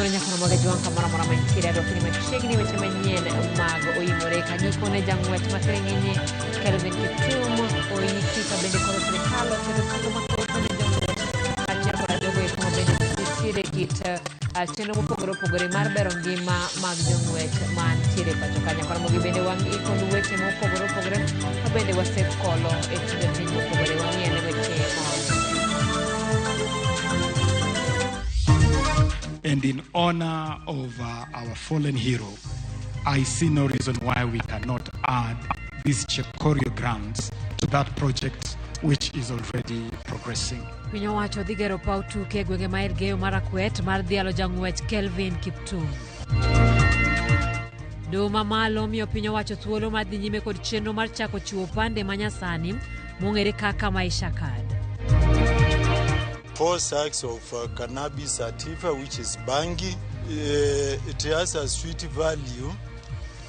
Oimore nyaka Ramogi Jwang' kamoro amora mantiere adwoko ni machiegni weche manyien mag Oimore ka gikone jang'wech ma thiring'inyi Kelvin Kiptum oiki ka bende koro sirikal oketo singo mathoth ne jong'wech kaachiel koda jogo eko ma bende nitiere e kit chenro mopogore opogore mar bero ngima mag jong'wech mantiere pacho ka. Nyaka Ramogi bende wang'i kod weche mopogore opogore ma bende wasekolo e kind piny mopogore wang'i ane weche ma And in honor of our fallen hero, I see no reason why we cannot add these Chepkorio grounds to that project which is already progressing. Piny owacho dhi gero paw tuke e gwenge ma Elgeyo Marakwet mar dhialo jang'wech Kelvin Kiptum. Doho mamalo miyo piny owacho thuolo mar dhi nyime kod chenro mar chako chiwo opande manyasani mong'ere kaka Maisha Card. 4 sacks of cannabis sativa, which is bangi. It has a sweet value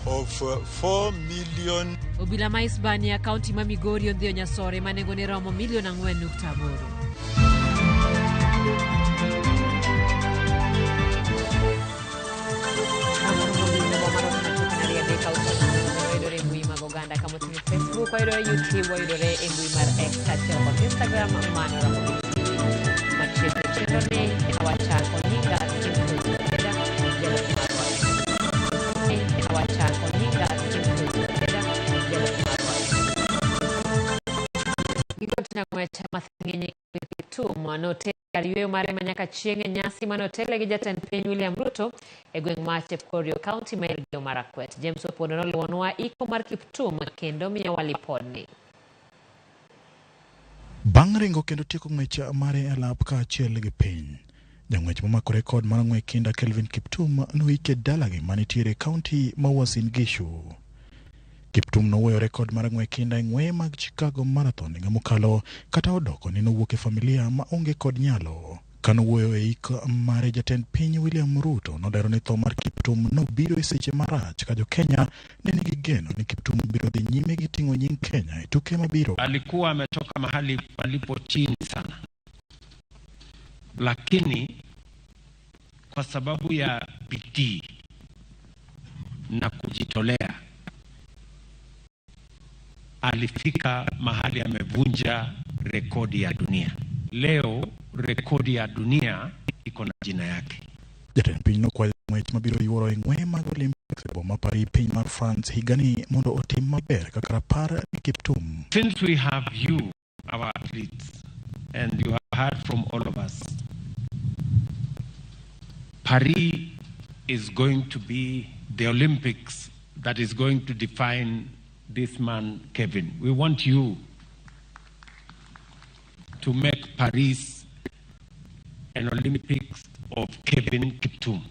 of 4 million. Obila ma Isbania, kaunti ma Migori ondhiyo nyasore ma nengone romo milion 4.8. Wayudore e mbui mag oganda kama oting'o Facebook, wayudore YouTube, wayudore e mbui mar X kaachiel kod Instagram mano Ramogi TV. Machiegni chenro ni awachako nyinga Simple Eda, jaloch marwa. Awachako nyinga Simple Eda, jaloch marwa. Giko ng'wech mathing'inyi Kiptum noter kar yueyo mare ma nyaka chieng' e nyasi mane otele gi jatend piny William Ruto e gweng' ma Chepkorio, kaunti ma Elgeyo Marakwet. James Opondo noluwonwa iko mar Kiptum kendo miyowa lipodni. Bang' ringo kendo tieko ng'wech mare e alap kaachiel gi piny, jang'wech momako rekod mar ng'we kinda Kelvin Kiptum noik e dalagi manitiere e kaunti ma Uasin Gishu. Kiptum nowuoyo rekod mar ng'we kinda e ng'weye mag Chicago Marathon higa mokalo kata odoko ni nowuok e familia ma onge kod nyalo. Kanowuoyo e ik mare jatend piny William Ruto nolero ni tho mar Kiptum nobiro e seche marach ka jo Kenya ne nigi geno ni Kiptum biro dhi nyime gi ting'o nying Kenya e tuke mabiro. Alikuwa ametoka mahali palipo chini sana, lakini kwa sababu ya bidii na kujitolea alifika mahali amevunja rekodi ya dunia. Leo rekodi ya dunia iko na jina yake. Jatend piny nokwayo ng'wech mabiro yuoro e ng'weye mag Olympics e boma Paris piny mar France higani mondo otim maber kaka rapar ni Kiptum. Since we have you, our athletes, and you have heard from all of us, Paris is going to be the Olympics that is going to define this man, Kevin. We want you to make Paris an Olympics of Kevin Kiptum.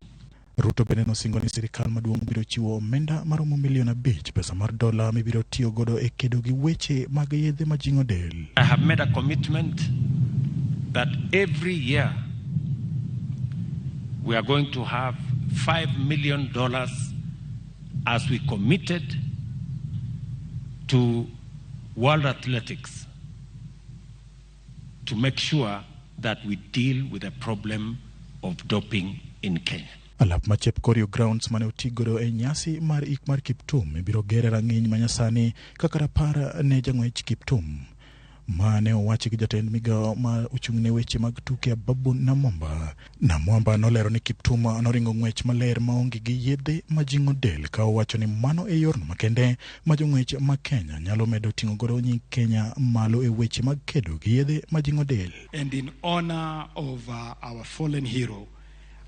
Ruto bende nosingo ni sirikal maduong' biro chiwo omenda maromo milion 5 pesa mar dola mibiro tiyo godo e kedo gi weche mag yedhe majing'o del. I have made a commitment that every year we are going to have $5 million as we committed to World Athletics to make sure that we deal with the problem of doping in Kenya. Alap ma Chepkorio Grounds mane otigodo e nyasi mar ik mar Kiptum ibiro ger e rang'iny manyasani kaka rapar ne jang'wech Kiptum. Ma ne owachi gi jatend migawo ma ochung' ne weche mag tuke Ababu Namwamba. Namwamba nolero ni Kiptum noringo ng'wech maler maonge gi yedhe majing'o del ka owacho ni mano e yorno makende ma jong'wech ma Kenya nyalo medo ting'o godo nying Kenya malo e weche mag kedo gi yedhe majing'o del. And in honor of our fallen hero,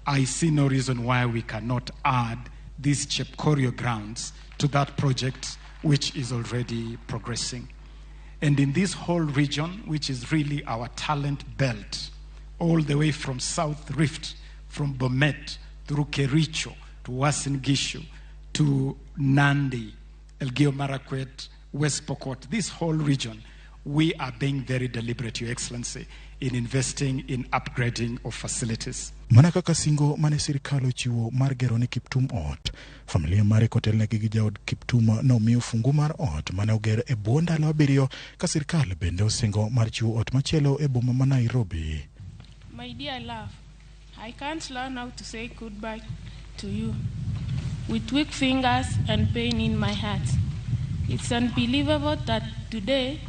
I see no reason why we cannot add these Chepkorio grounds to that project which is already progressing. And in this whole region, which is really our talent belt, all the way from South Rift, from Bomet through Kericho to Uasin Gishu to Nandi, Elgeyo Marakwet, West Pokot, this whole region, we are being very deliberate, Your Excellency, in investing in upgrading of facilities. Mana kaka singo mane sirikal ochiwo mar gero ne Kiptum ot, familia mare kotelnegi gi jaod Kiptum nomiyo fungu mar ot mane oger e bwo ndalo 7 ka sirikal bende osingo mar chiwo ot machielo e boma ma Nairobi. My dear love, I can't learn how to say goodbye to you with weak fingers and pain in my heart. It's unbelievable that today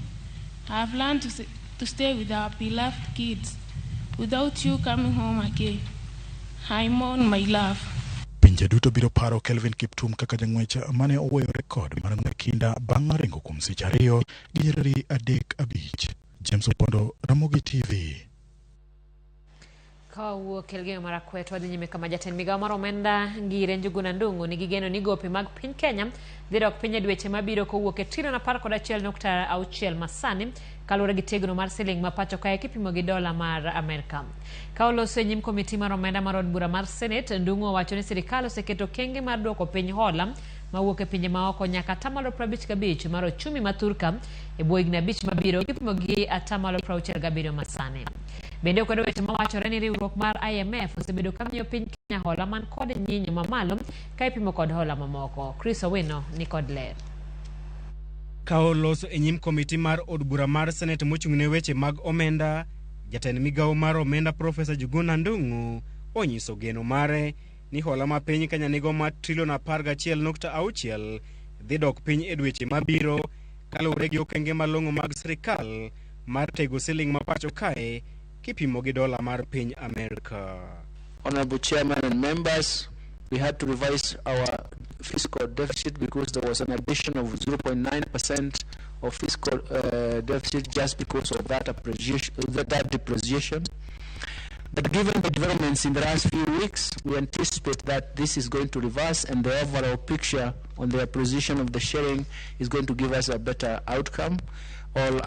I've learned to stay with our beloved kids without you coming home again. I mourn my love. Pinje duto biro paro Kelvin Kiptum kaka jang'wech mane oweyo rekod mar ng'we kinda bang' ringo kuom seche ariyo gi nyiriri 35. James Opondo, Ramogi TV. Ka wawuok e geng'o mar akwet wadhi nyime kama jatend migawo mar omenda Ngire Njuguna Ndung'u nigi geno ni gope mag piny Kenya dhi dok piny e dweche mabiro kowuok e trilion 11.6 masani kaluwore gi tegno mar siling ma pacho kae kipimo gi dola mar Amerka. Ka oloso e nyim komiti mar omenda mar od bura mar Senate, Ndung'u owacho ni sirikal oseketo okenge mar duoko piny hola mawuok e pinje maoko nyaka atamalo 55 mar ochumi ma thurka e bwo higni 5 mabiro kipimo gi atamalo 67 masani. Bende okwedo weche mawachore ni riwruok mar IMF osebedo ka miyo piny Kenya hola man kod nyinyo mamalo ka ipimo kod hola mamoko. Chris Owino ni kod ler. Ka oloso e nyim komiti mar od bura mar Senate mochung' ne weche mag omenda, jatend migawo mar omenda Profesa Njuguna Ndung'u onyiso geno mare ni hola ma piny Kenya nigo mar trilion 11.6 dhi dok piny e dweche mabiro kaluwore gi okenge malong'o mag sirikal mar tego siling ma pacho kae kipimo gi dola mar piny Amerka. Honorable Chairman and members, we had to revise our fiscal deficit because there was an addition of 0.9% of fiscal deficit just because of that appreciation, that depreciation. But given the developments in the last few weeks, we anticipate that this is going to reverse and the overall picture on the appreciation of the shilling is going to give us a better outcome, or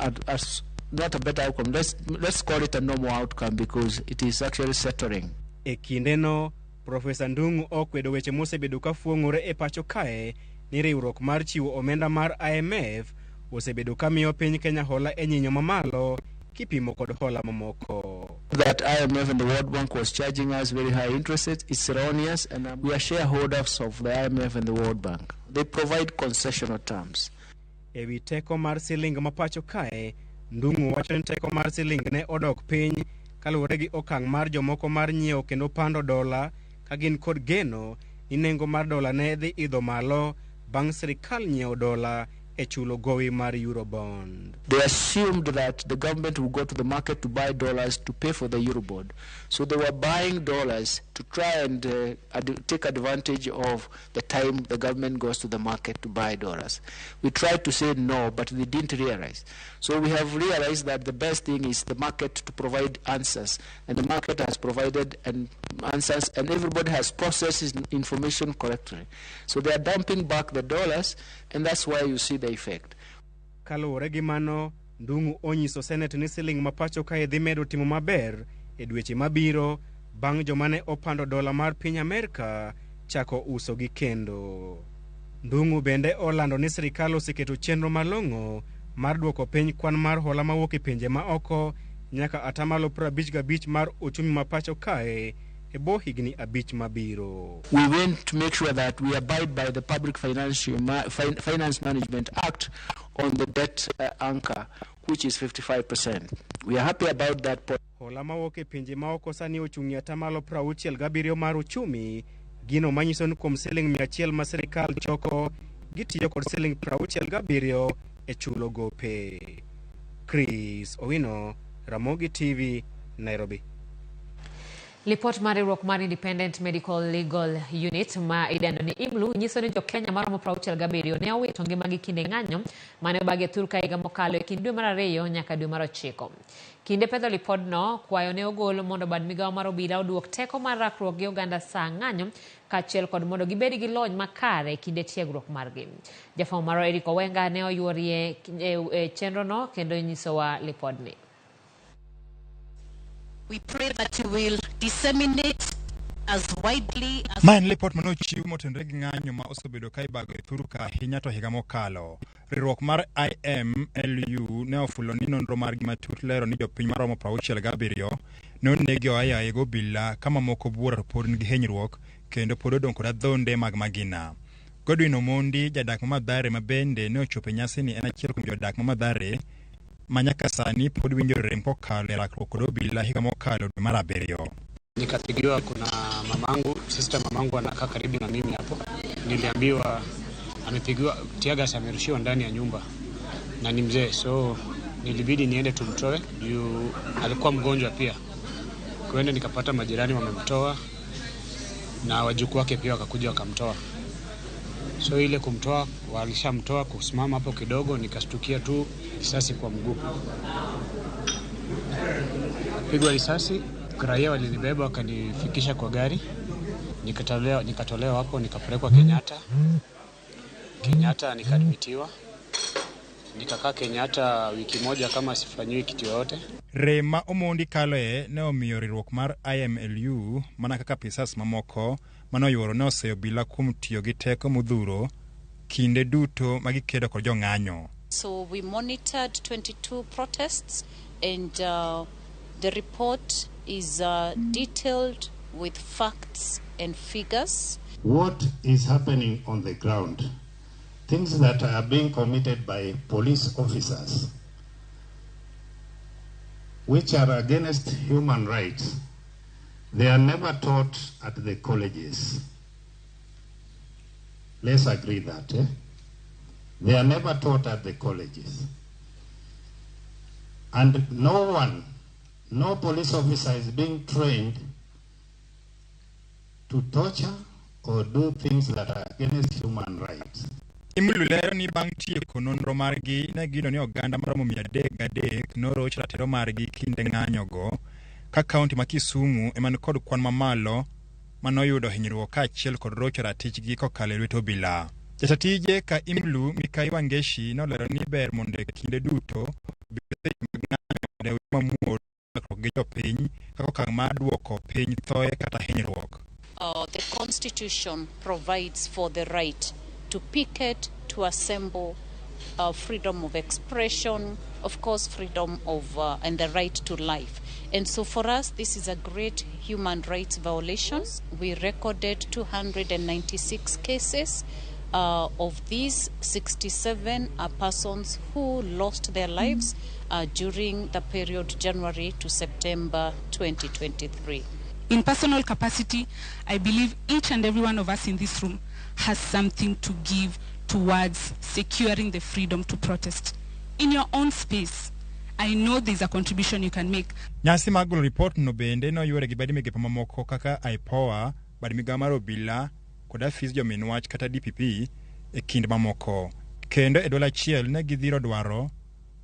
not a better outcome, let's call it a normal outcome because it is actually settling. E kindeno, Profesa Ndung'u okwedo weche mosebedo ka fuong'ore e pacho kae ni riwruok mar chiwo omenda mar IMF osebedo ka miyo piny Kenya hola e nyinyo mamalo kipimo kod hola mamoko. That IMF and the World Bank was charging us very high interest rates is erroneous, and we are shareholders of the IMF and the World Bank. They provide concessional terms. E wi teko mar siling ma pacho kae, Ndung'u wacho ni teko mar siling ne odok piny kaluwore gi okang' mar jomoko mar nyiewo kendo pando dola ka gin kod geno ni nengo mar dola ne dhi idho malo bang' sirikal nyiewo dola e chulo gowi mar Eurobond. They assumed that the government would go to the market to buy dollars to pay for the Eurobond. So they were buying dollars to try and take advantage of the time the government goes to the market to buy dollars. We tried to say no, but they didn't realize. So we have realized that the best thing is the market to provide answers. And the market has provided and answers, and everybody has processed information correctly. So they are dumping back the dollars, and that's why you see the effect. Kaluwore gi mano, Ndung'u onyiso Senate ni siling ma pacho kae dhi medo timo maber e dweche mabiro bang' joma ne opando dola mar piny Amerka chako uso gi kendo. Ndung'u bende olando ni sirikal oseketo chenro malong'o mar duoko piny kwan mar hola mawuok e pinje ma oko nyaka atamalo 55 mar ochumi ma pacho kae e bwo higni 5 mabiro. We want to make sure that we abide by the Public Finance Management Act on the debt anchor, which is 55%. We are happy about that point. Hola mawuok e pinje maoko sani ochung' e atamalo 67 mar ochumi, gino manyiso ni kuom siling 100 ma sirikal choko, gitiyo kod siling 67 e chulo gope. Chris Owino, Ramogi TV, Nairobi. Lipot mar riwruok mar Independent Medical Legal Unit ma idendo ni IMLU nyiso ni jo-Kenya maromo 67 ne owito ngimagi kinde ng'anyo mane obagi e thurka higa mokalo e kind dwe mar 2 nyaka dwe mar 9. Kinde pedho lipodno, kwayo ne ogol mondo bad migawo mar obila oduok teko mar rakruok gi oganda saa ng'anyo kaachiel kod mondo gibed gi lony makare e kinde tiegruok margi. Jafwambo marwa Eric Owenga ne oyuorie e chenrono kendo nyisowa lipodni. We pray that you will disseminate as widely as Ma en lipot mane ochiw motenore gi ng'anyo ma osebedo ka ibago e thurka ahinya to higa mokalo. Riwruok mar IMLU ne ofulo ni nonro margi matut lero ni jopiny maromo 67 ne onegi oayaye gi obila ka mamoko buora to pod nigi hinyruok kendo pod odong' kod adhonde mag magina. Godwin Omondi, jadak ma Mathare ma bende ne ochopo e nyasini en achiel kuom jodak ma Mathare ma nyaka sani pod winjo rem kokalo e rakruok kod obila higa mokalo dwe mar 7. Nikapigiwa, kuna mamangu, sister mamangu anakaa karibu na mimi hapo. Niliambiwa amepigiwa teargas, amerushiwa ndani ya nyumba na ni mzee, so nilibidi niende tumtoe juu alikuwa mgonjwa pia. Kuenda nikapata majirani wamemtoa na wajukuu wake pia wakakuja wakamtoa. So ile kumtoa, walishamtoa kusimama hapo kidogo, nikastukia tu risasi kwa mguu, pigwa risasi. Raia walinibeba wakanifikisha kwa gari, nikatolewa hapo nikapelekwa Kenyatta. Kenyatta nikaadmitiwa, nikakaa Kenyatta wiki moja kama sifanyiwi kitu yoyote. Rem ma Omondi kaloe ne omiyo riwruok mar IMLU mana kaka apisas mamoko manoyuoro ne oseyo obila kuom tiyo gi teko modhuro kinde duto ma gikedo kod jong'anyo. So we monitored 22 protests and the report is detailed with facts and figures. What is happening on the ground? Things that are being committed by police officers, which are against human rights, they are never taught at the colleges. Let's agree that. They are never taught at the colleges. And no one, no police officer is being trained to torture or do things that are against human rights. IMLU lero ni bang' tieko nonro margi ne giyudo ni oganda maromo 303 noroch ratiro margi kinde ng'anyo go ka kaunti ma Kisumu ema nikod kwan mamalo manoyudo hinyruok kaachiel kod rocho ratichgi kokalo e lwet obila. Jata tije ka IMLU Mikai Wangeshi nolero ni ber mondo e kinde duto obila seche mag ng'anyo mondo mamuol makruok gi jopiny kaka okang' mar duoko piny thoe kata hinyruok. The Constitution provides for the right to picket, to assemble, freedom of expression, of course, freedom of and the right to life. And so for us, this is a great human rights violation. We recorded 296 cases. Of these, 67 are persons who lost their lives during the period January to September 2023. In personal capacity, I believe each and every one of us in this room has something to give towards securing the freedom to protest. In your own space, I know there's a contribution you can make. Nyasi mag golo ripot no bende noywere gi bad migepe mamoko kaka IPOA, bad migawo mar obila kod afis jomin wach kata DPP e kind mamoko. Kendo e duol achiel ne gidhiro dwaro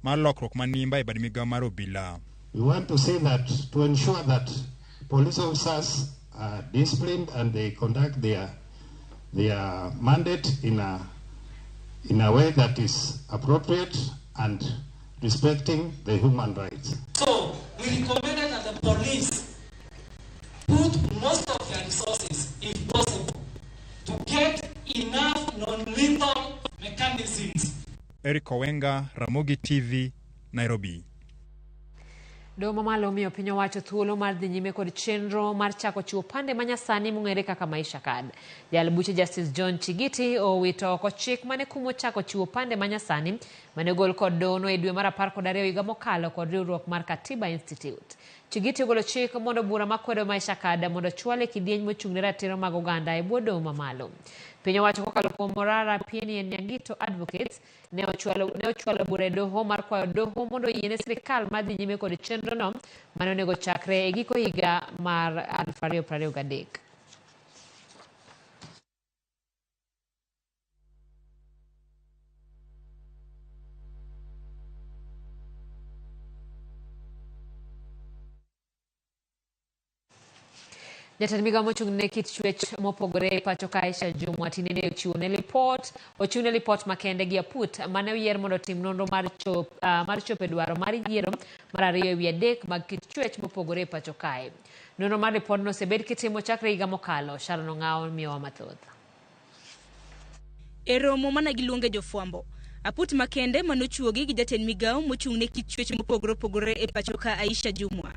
mar lokruok manimba e bad migawo mar obila. We want to say that to ensure that police officers are disciplined and they conduct their mandate in a way that is appropriate and respecting the human rights. So we recommended that the police put most of their resources, if possible, to get enough non-lethal mechanisms. Eric Owenga, Ramogi TV, Nairobi. Doho mamalo omiyo piny owacho thuolo mar dhi nyime kod chenro mar chako chiwo pande manyasani mong'ere kaka Maisha Card. Jal buche Justice John Chigiti owito oko chik mane kumo chako chiwo pande manyasani mane ogol kod dohono e dwe mar 12 higa mokalo kod riwruok mar Katiba Institute. Chigiti ogolo chik mondo bura makwedo Maisha Card mondo ochwal e kidieny mochung' ne ratiro mag oganda e bwo doho mamalo. Piny owacho kokalo kuom Morara Pieni Nyangito Advocates ne ochwalo bura e doho mar kwayo doho mondo oyiene sirikal mar dhi nyime kod chenrono mane onego chakre e giko higa mar 2023. Jatend migao mochung' ne kit chwech mopogore e pacho ka Aisha Jumwa tinende ochiwne lipot makende gi aput mane oyier mondo otim nonro mar chopo e dwaro mar yiero mar 2/3 mag kit chwech mopogore e pacho kae. Nonro mar lipodno osebed kitimo chakre higa mokalo. Sharon Ong'awo miyowa mathoth. E romo mana giluonge jofwambo, aput makende manochuogi gi jatend migao mochung' ne kit chwech mopogore opogore e pacho ka Aisha Jumwa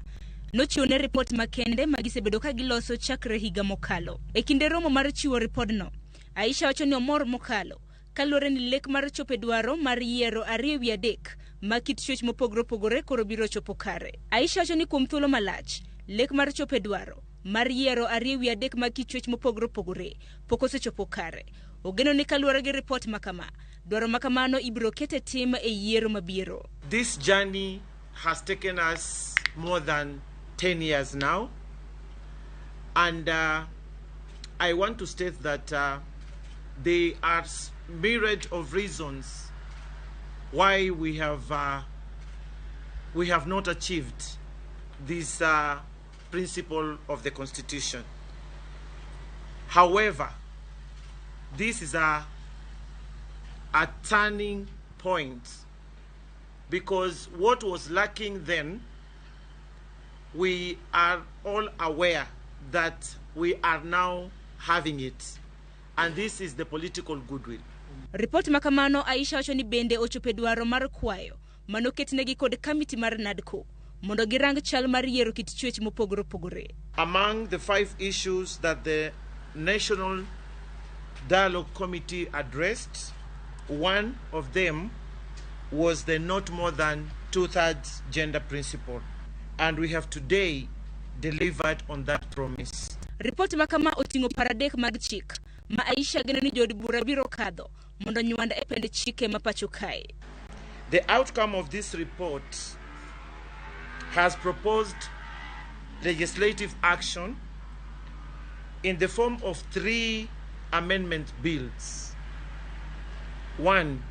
nochiwo ne ripot makende ma gisebedo ka giloso chakre higa mokalo. E kinde romo mar chiwo ripodno, Aisha wacho ni omor mokalo kaluwore ni lek mar chopo e dwaro mar yiero 2/3 ma kit chwech mopogore opogore koro biro chopo kare. Aisha wacho ni kuom thuolo malach, lek mar chopo e dwaro mar yiero 2 3 mag kit chwech mopogore opogore pok osechopo kare. Ogeno ni kaluwore gi ripot makama, dwaro makamano ibiro ket e tim e yiero mabiro. This journey has taken us more than 10 years now, and I want to state that there are myriad of reasons why we have not achieved this principle of the Constitution. However, this is a turning point, because what was lacking then, we are all aware that we are now having it. And this is the political goodwill. Ripot makamano Aisha wacho ni bende ochopo e dwaro mar kwayo manoketnegi kod kamiti mar NADCO mondo girang chal mar yiero kit chwech mopogore opogore. Among the five issues that the National Dialogue Committee addressed, one of them was the not more than 2/3 gender principle. And we have today delivered on that promise. Ripot makama oting'o paro adek mag chik ma Aisha geno ni jood bura biro kadho mondo nywand e pend chike ma pacho kae. The outcome of this report has proposed legislative action in the form of three amendment bills. One,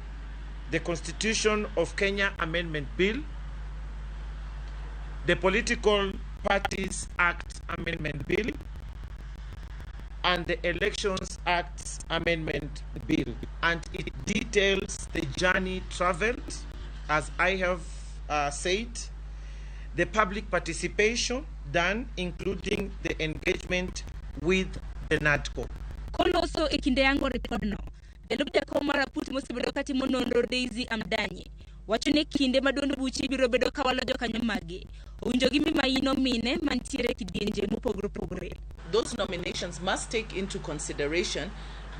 the Constitution of Kenya Amendment Bill, the Political Parties Act Amendment Bill, and the Elections Act Amendment Bill. And it details the journey traveled, as I have said, the public participation done, including the engagement with the NADCO. Koloso e kinde yango ripodno, jalup jakom mar aput mosebedo katimo nonro Daisy Amdanyi wacho ni kinde ma duond buche biro bedo kawalo jokanyo mage owinjo gimi maino mine mantiere e kidienje mopogore opogore. Those nominations must take into consideration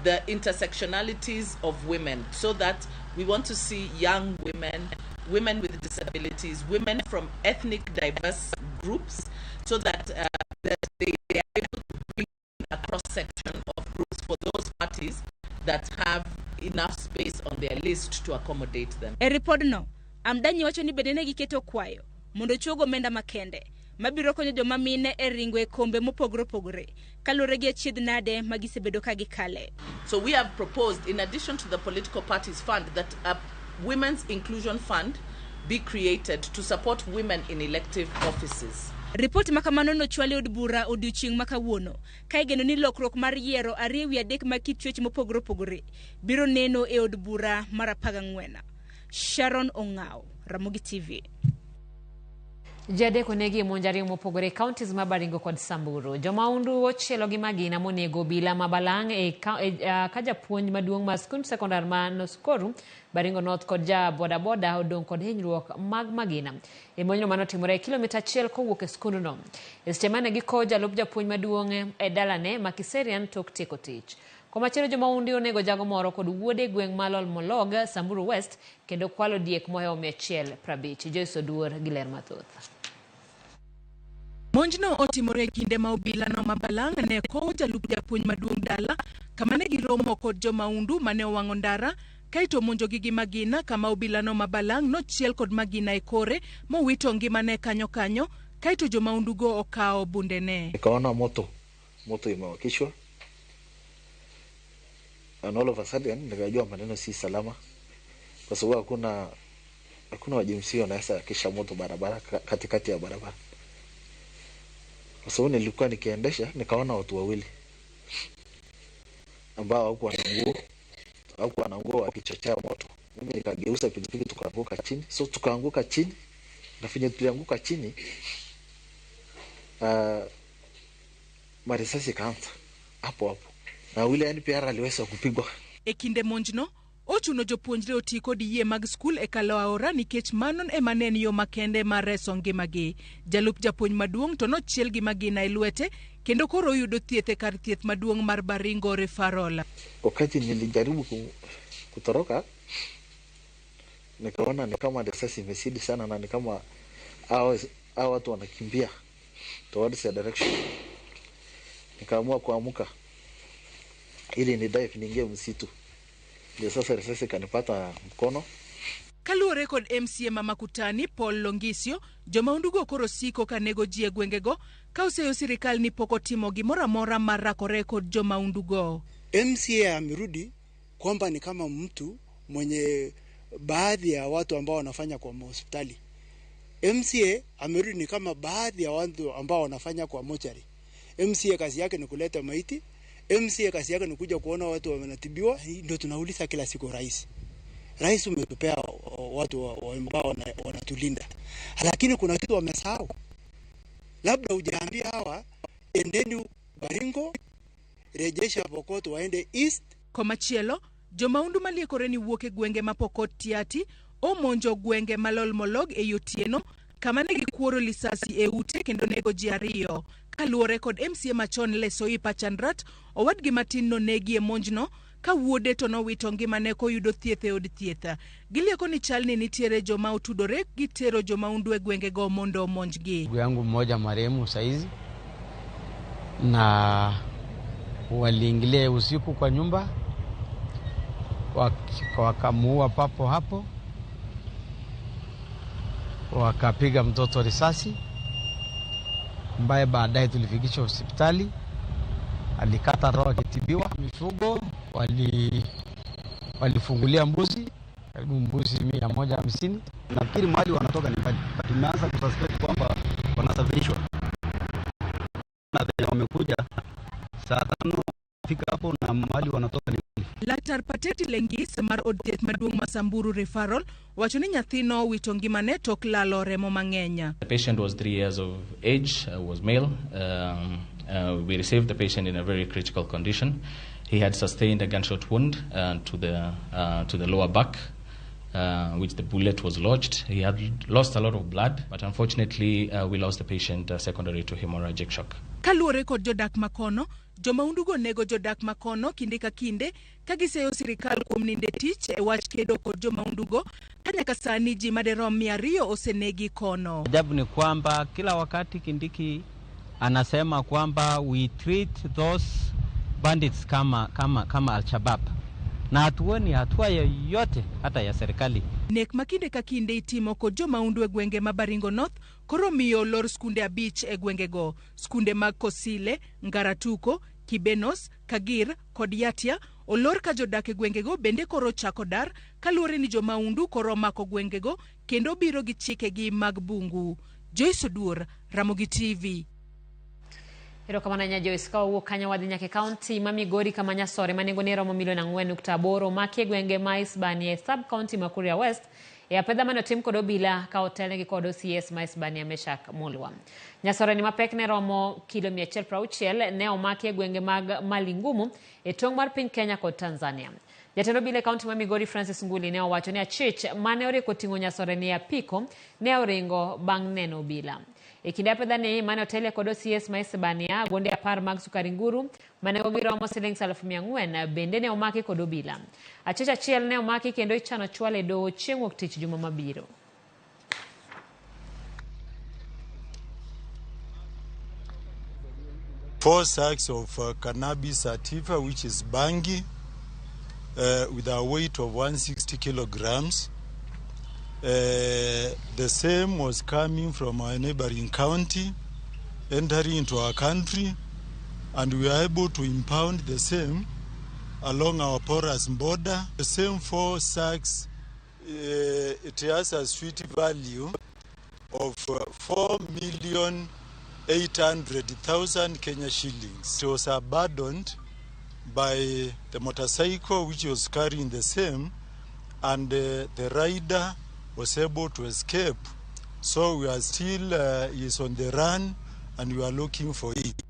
the intersectionalities of women, so that we want to see young women, women with disabilities, women from ethnic diverse groups, so that they are able to bring a cross-section of groups for those parties that have enough space on their list to accommodate them. E ripodno, Amdanyi wacho ni bende ne giketo kwayo mondo ochuog omenda makende mabiro konyo joma mine e ringo e kombe mopogore opogore kaluwore gi achiedh nade ma gisebedo ka gikale. So we have proposed, in addition to the political parties fund, that a women's inclusion fund be created to support women in elective offices. Ripot ma kamano nochwal e od bura odiochieng' ma kawuono ka igeno ni lokruok mar yiero 2 3 mag kit chwech mopogore opogore biro neno e od bura mar 14. Sharon Ong'aw, Ramogi TV. Ji adek onegi e monj ariyo mopogore e counties ma Baringo kod Samburu. Jomaundu ochielo gi magina monego obila ma Balang' e ka japuonj maduong' mar skund sekondar ma Noskoru, Baringo North kod ja bodaboda odong' kod hinyruok mag magina. E monjno manotimore e kilomita 1 kowuok e skundno. E seche mane gikowo jalup japuonj maduong' e dalane ma Kiserian tok tieko tich. Komachielo jomaundu onego jago moro kod wuode e gweng' ma Lolmolog, Samburu West kendo kwalo diek mohewo 150. Joyce Oduor gi ler mathoth. Monjno otimore e kinde ma obilano ma Balang' ne kowo jalup japuonj maduong' dala kama ne giromo kod jomaundu mane owang'o ndara kaeto omonjogi gi magina kama obilano ma Balang' nochiel kod magina e kore mowito ngimane kanyo kanyo kaeto jomaundugo okawo bundene. Nikaona moto, moto imewakishwa and all of a sudden nikajua maneno si salama, kwa sababu hakuna wajimsi wanaweza wakisha moto barabara, katikati ya barabara, kwa sababu nilikuwa nikiendesha nikaona watu wawili ambao hawakuwa na nguo wakichochea moto. Mimi nikageuza pikipiki tukaanguka chini, so tukaanguka chini na venye tulianguka chini marisasi ikaanza hapo hapo na yule NPR aliweza kupigwa. E kinde monjno, ochuno jopuonjre oti kod yie mag skul e kalo aora nikech mano ema ne en yo makende mar reso ngimagi. Jalup japuonj maduong' to nochiel gi magina e lwete kendo koro oyudo thieth e kar thieth maduong' mar Baringo Referral. Wakati nilijaribu kutoroka nikaona ni kama risasi imezidi sana na ni kama hao watu wanakimbia towards the direction. Nikaamua kuamka ili ni dive niingie msitu, ndio sasa risasi kanipata mkono. Kaluwore kod MCA ma Makutani Paul Longisio, jomaundugo koro siko ka nego ji e gwengego ka oseyo sirikal ni pok otimo gimoro amora mar rakore kod jomaundugo. MCA amerudi kwamba ni kama mtu mwenye baadhi ya watu ambao wanafanya kwa hospitali. MCA amerudi ni kama baadhi ya watu ambao wanafanya kwa mochari. MCA kazi yake ni kuleta maiti. MCA kazi yake ni kuja kuona watu wanatibiwa. Ndio tunauliza kila siku rais. Rais, umetupea watu ambao wanatulinda, lakini kuna kitu wamesahau. Labda hujaambia hawa, endeni Baringo, rejesha Pokot waende East. Komachielo, jomaundu maliekore ni wuok e gwenge ma Pokot Tiati omonjo gwenge ma Lolmolog e otieno kama ne gikuoro lisasi e ute kendo nego ji ariyo. Kaluwore kod MCA machon Lesoipa Chandrat, owadgi matin nonegi e monjno ka wuode to nowito ngimane koyudo thieth e od thieth. Gilieko ni chalni nitiere joma otudore gi tero jomaundu e gwengego mondo omonjgi. Ndugu yangu mmoja marehemu saizi, na waliingilia usiku kwa nyumba wakamuua papo hapo, wakapiga mtoto risasi ambaye baadaye tulifikishwa hospitali, alikata roho akitibiwa. Mifugo walifungulia mbuzi karibu mbuzi 150. Nafikiri mahali wanatoka ni mbali. Tumeanza kususpect kwamba wanasafirishwa na vile wamekuja saa 5 fika hapo na mahali wanatoka ni mbali. Laktar Pateti Lengis mar od thieth maduong' ma Samburu Referral wacho ni nyathino owito ngimane tok lalo remo mang'eny. The patient was 3 years of age, was male. We received the patient in a very critical condition. He had sustained a gunshot wound to the lower back, which the bullet was lodged. He had lost a lot of blood, but unfortunately we lost the patient secondary to hemorrhagic shock. Kaluwore kod jodak makono, jomaundugo nego jodak makono kinde ka kinde ka giseyo sirikal kuom ninde tich e wach kedo kod jomaundugo ka nyaka sani ji maderom 200 osenegi kono. Ajabu ni kwamba kila wakati Kindiki anasema kwamba we treat those bandits kama Al-Shabaab, na hatuoni hatua yoyote hata ya serikali. Nek ma kinde ka kinde itimo kod jomaundu e gwenge ma Baringo North koro miyo olor skunde 5 e gwengego. Skunde mag Kosile, Ngaratuko, Kibenos, Kagir kod Yatia olor ka jodak e gwengego bende koro chako dar kaluwore ni jomaundu koro omako gwengego kendo biro gi chikegi mag bungu. Joyce Oduor, Ramogi TV. Erokamano nya Joyce. Ka wawuok kanyo wadhi nyaka e kaunti ma Migori kama Nyasore ma nengone romo milion 4.8 omaki e gwenge ma Isbania e sub county ma Kuria West e apedha mane otim kod obila ka otelnegi kod OCS ma Isbania Meshak Mulwa. Nyasore ni mapek ne romo kilo 160 ne omaki e gwenge mag Malingumu e tong' mar piny Kenya kod Tanzania. Jatend obila e kaunti ma Migori Francis Nguli ne owacho ni achich mane orieko ting'o Nyasore ni apiko ne oringo bang' neno obila. E kinde apedha ni mane otelie kod OCS ma Isebania, gonde 10 mag sukari nguru mane giromo siling 400,000 bende ne omaki kod obila. Achich achiel ne omaki kendo ichano chwale e doho chieng' wuok tich juma mabiro. 4 sacks of cannabis sativa, which is bangi, with a weight of 160 kilograms. The same was coming from our neighboring county, entering into our country, and we were able to impound the same along our porous border. The same 4 sacks, it has a sweet value of 4,800,000 Kenya shillings. It was abandoned by the motorcycle which was carrying the same, and the rider was able to escape. So we are still, is on the run, and we are looking for it.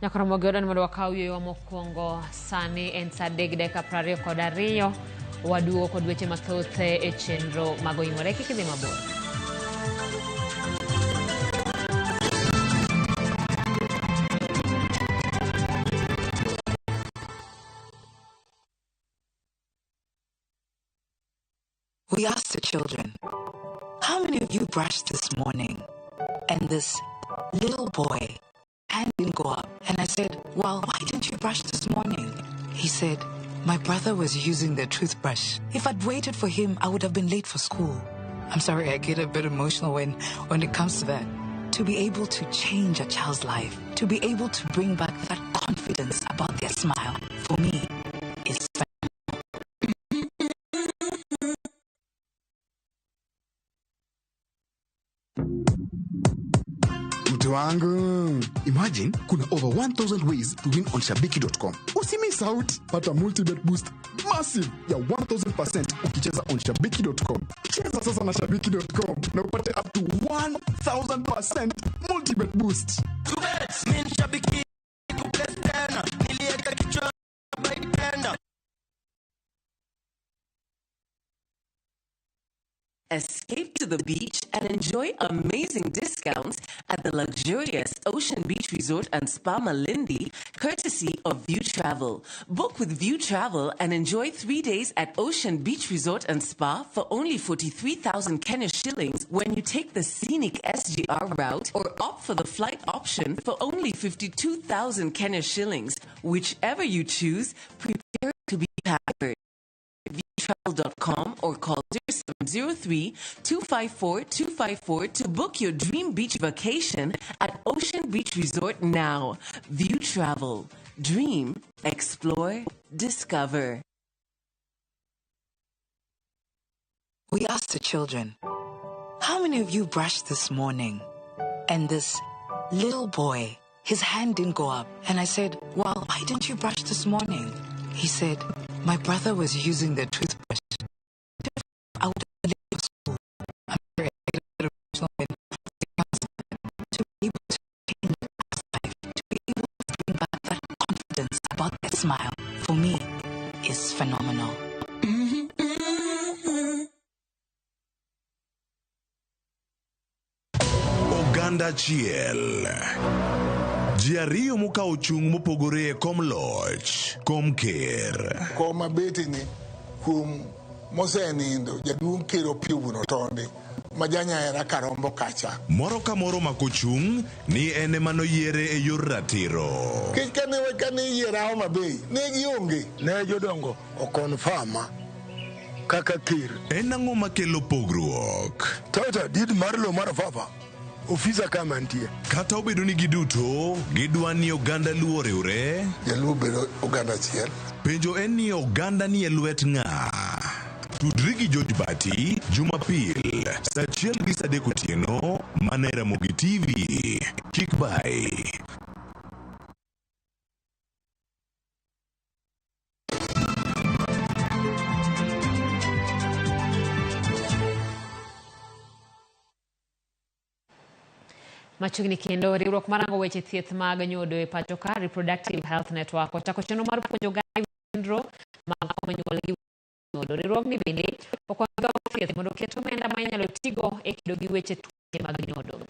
Nyakoromogi odon mondo wakaw yueyo mokwongo sani en saa 3:22 waduogo kod weche mathoth e chenro mag Oimore. Kik idhi mabor. We asked the children, how many of you brushed this morning? And this little boy, hand didn't go up. And I said, well, why didn't you brush this morning? He said, my brother was using the toothbrush. If I'd waited for him, I would have been late for school. I'm sorry, I get a bit emotional when it comes to that. To be able to change a child's life, to be able to bring back that confidence about their smile, for me, is phenomenal. Mtu wangu, imagine kuna over 1000 ways to win on shabiki.com. Usimiss out, pata multibet boost massive ya 1000% ukicheza on shabiki.com. Cheza sasa na shabiki.com na upate up to 1000% multibet boost. Escape to the beach and enjoy amazing discounts at the luxurious Ocean Beach Resort and Spa Malindi, courtesy of View Travel. Book with View Travel and enjoy 3 days at Ocean Beach Resort and Spa for only 43,000 Kenya shillings when you take the scenic SGR route, or opt for the flight option for only 52,000 Kenya shillings. Whichever you choose, prepare to be pampered. Viewtravel.com or call 0703-254-254 to book your dream beach vacation at Ocean Beach Resort now. View Travel. Dream, explore, discover. We asked the children, how many of you brushed this morning? And this little boy, his hand didn't go up. And I said, well, why didn't you brush this morning? He said, my brother was using the toothbrush. I would have left school. I'm very emotional when to be able to change life, to be able to bring back that confidence about that smile, for me, is phenomenal. Oganda achiel. Ji ariyo mokawo chung' mopogore e kom loch, kom ker. Kom mabetini kuom mosenindo jaduong' ker Opiyo Tondi ma janyahera Karombo kacha. Moro ka moro mako chung' ni en ema noyiere e yor ratiro. Kech kane iyiera Homa Bay, ne gionge. Ne jodongo okonfama kaka ker. En ang'o makelo pogruok? Tata did mar lowo mar Fafa. Ofisa kama nitie. Kata obedo ni giduto gidwa ni oganda Luo oriwre, Jaluo bedo oganda achiel. Penjo en ni oganda ni e lwet ng'a? Tudri gi George Bati Jumapil saa 1 gi saa 3 otieno mana e Ramogi TV. Kik bai. Machiegni kendo riwruok marango weche thieth mag nyodo e pacho ka Reproductive Health Network ochako chenro mar puonjo oganda chenro mag komo nyuol gi nyodo. Riwruogni bende okwayo migao mar thieth mondo oket omenda ma inyalo tigo e kedo gi weche tuoche mag nyodo.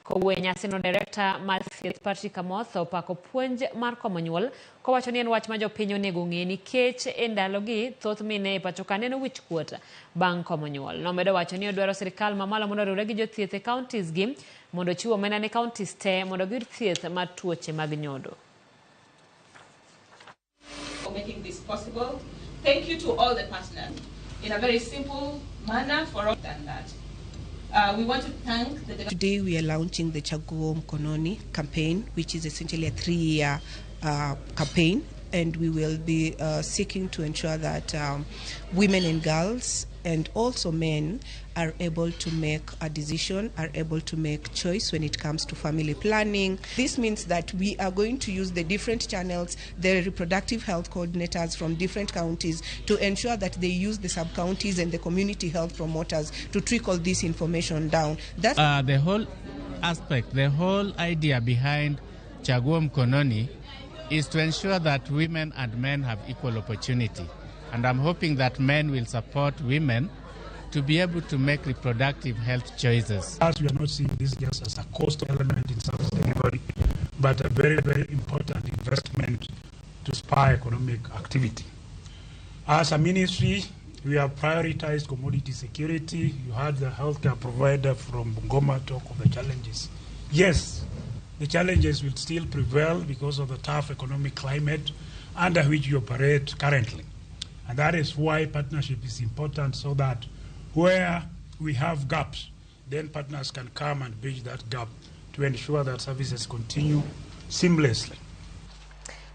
Kowuoyo e nyasino, direkta mar thieth Patrick Amoth opako puonj mar komo nyuol kowacho ni en wach ma jopiny onego ong'e nikech e ndalogi thoth mine e pacho ka neno wich kuot bang' komo nyuol. Nomedo wacho ni odwaro sirikal mamalo mondo oriwre gi jothieth e counties gi mondo ochiw omenda ne counties te mondo giyud thieth mar tuoche mag nyodo. For making this possible. Thank you to all the partners in a very simple manner for all than that. We want to thank the Today we are launching the Chaguo Mkononi campaign, which is essentially a 3-year campaign, and we will be seeking to ensure that women and girls and also men are able to make a decision, are able to make choice when it comes to family planning. This means that we are going to use the different channels, the reproductive health coordinators from different counties, to ensure that they use the sub-counties and the community health promoters to trickle this information down. That's the whole aspect, the whole idea behind Chaguo Mkononi is to ensure that women and men have equal opportunity. And I'm hoping that men will support women to be able to make reproductive health choices. As we are not seeing this just as a cost element in service delivery, but a very, very important investment to spur economic activity. As a ministry, we have prioritized commodity security. You heard the healthcare provider from Bungoma talk of the challenges. Yes, The challenges will still prevail because of the tough economic climate under which you operate currently. And that is why partnership is important, so that where we have gaps, then partners can come and bridge that gap to ensure that services continue seamlessly.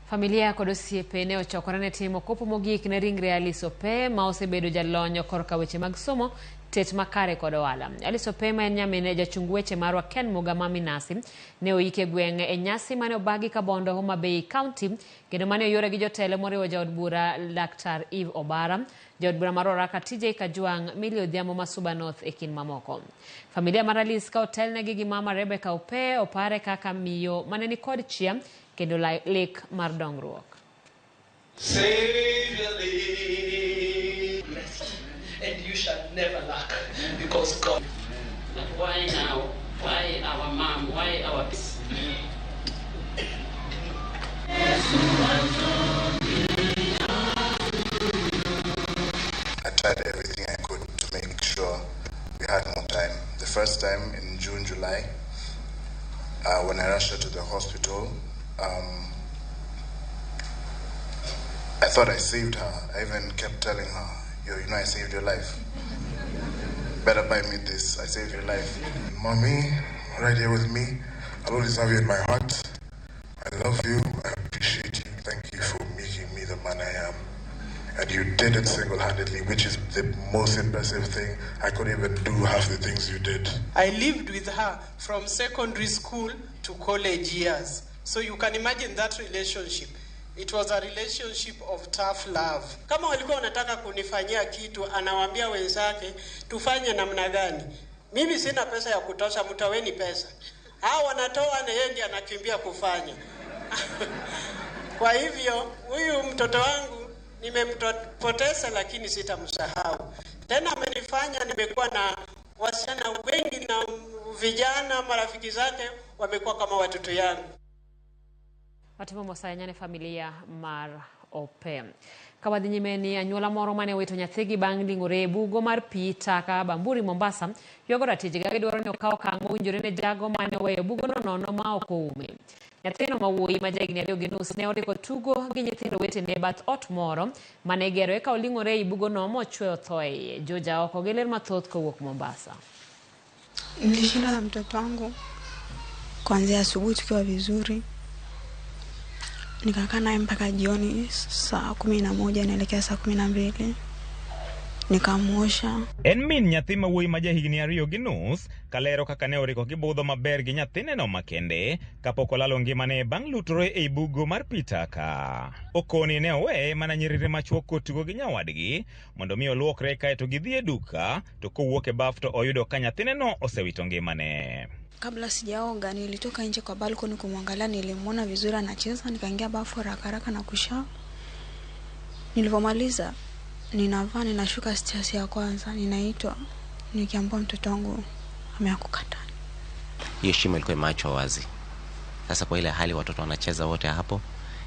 Familia kod osiepe ne ochokore ne timo kopo mogik ne ringre Alice Opee ma osebedo jalony korka weche mag somo, tet makare kod ohala. Alice Opee ma en nyamin jachung weche marwa Ken Muga Minasi ne oike gweng' e nyasi mane obagi Kabondo, Homa Bay County, kendo mane oyore gi jotelo moriwo jaod bura Laktar Eve Obara, jaod bura mar Oraka TJ Kajwang', Millie Odhiambo ma Suba North e kind mamoko. Familia mar Alice ka otelnegi gi mama Rebecca Opee opare kaka miyo mane nikod chia kendo lek mar dongruok. Saviorly blessed, and you shall never lack, because God. But why now? Why our mom? Why our peace? I tried everything I could to make sure we had more time. The first time in June, July, when I rushed her to the hospital, I thought I saved her. I even kept telling her, you know, I saved your life. Better buy me this. I saved your life. Mommy, right here with me. I'll always have you in my heart. I love you. I appreciate you. Thank you for making me the man I am. And you did it single-handedly, which is the most impressive thing. I couldn't even do half the things you did. I lived with her from secondary school to college years. So you can imagine that relationship. It was a relationship of tough love. Kama walikuwa wanataka kunifanyia kitu, anawaambia wenzake tufanye namna gani. Mimi sina pesa ya kutosha, mtaweni pesa. Hao wanatoa na yeye ndiye anakimbia kufanya. Kwa hivyo huyu mtoto wangu nimempoteza, lakini sitamsahau. Tena amenifanya nimekuwa na wasichana wengi na vijana marafiki zake wamekuwa kama watoto yangu. Watimo mosaya ne familia mar Opee. Kawadhi nyime ni anyuola moro mane owito nyathigi bang' ling'ore e bugo mar pi taka Bamburi Mombasa ywago ratich ka gidwaro ni okaw okang' mowinjore ne jago mane oweyo bugono nono ma ok oume. Nyathino ma wuoyi ma jahigni 2.5 ne oriko tugo gi nyithindo wetene e bath ot moro mane igero eka oling'ore ei bugono mochwe otho e iye. Joja oko gi ler mathoth kowuok Mombasa. Nilishinda na mtoto wangu kuanzia asubuhi tukiwa vizuri, nikakaa naye mpaka jioni saa 11 naelekea saa 12 nikamuosha. En min nyathi ma wuoyi ma jahigni 2.5 kalero kaka ne oriko gibudho maber gi nyathineno makende kapok olalo ngimane bang' lutore ei bugo mar pi taka. Okoni ne oweye mana nyiriri machuok kotugo gi nyawadgi mondo mi oluokre kaeto gidhi e duka, to kowuok e baf to oyudo ka nyathineno osewito ngimane. Kabla sijaoga nilitoka nje kwa balkoni kumwangalia, nilimuona vizuri anacheza, nikaingia bafu haraka haraka na kushawa. Nilipomaliza ninavaa, ninashuka stairs ya kwanza, ninaitwa nikiambiwa mtoto wangu ameanguka ndani. Hiyo shimo ilikuwa imeachwa wazi. Sasa kwa ile hali watoto wanacheza wote hapo,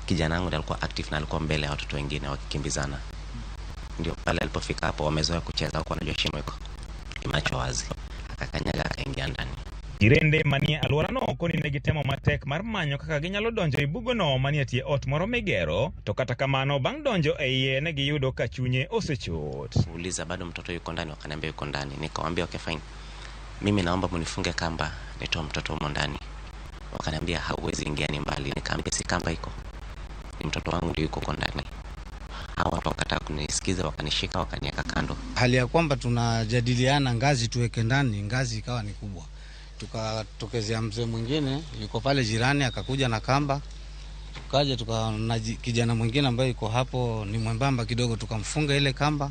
kijana wangu alikuwa active na alikuwa mbele ya watoto wengine wakikimbizana. Ndio pale alipofika hapo wamezoea kucheza, huko wanajua shimo iko imeachwa wazi. Akakanyaga akaingia ndani. Jirende manie alworano koni ne gitemo matek mar manyo kaka ginyalo donjo e bugono manie tie ot moro migero, to kata kamano bang' donjo e iye ne giyudo ka chunye osechot. Uliza bado mtoto yuko ndani, wakaniambia yuko ndani. Nikamwambia okay fine, mimi naomba mnifunge kamba nitoe mtoto humo ndani. Wakaniambia hauwezi ingia, ni mbali. Nikamwambia si kamba iko, ni mtoto wangu ndio yuko ndani. Hao watu wakataka kunisikiza, wakanishika wakaniweka kando. Hali ya kwamba tunajadiliana ngazi tuweke ndani, ngazi ikawa ni kubwa. Tukatokezea mzee mwingine yuko pale jirani akakuja na kamba, tukaja tukaona kijana mwingine ambaye yuko hapo ni mwembamba kidogo, tukamfunga ile kamba,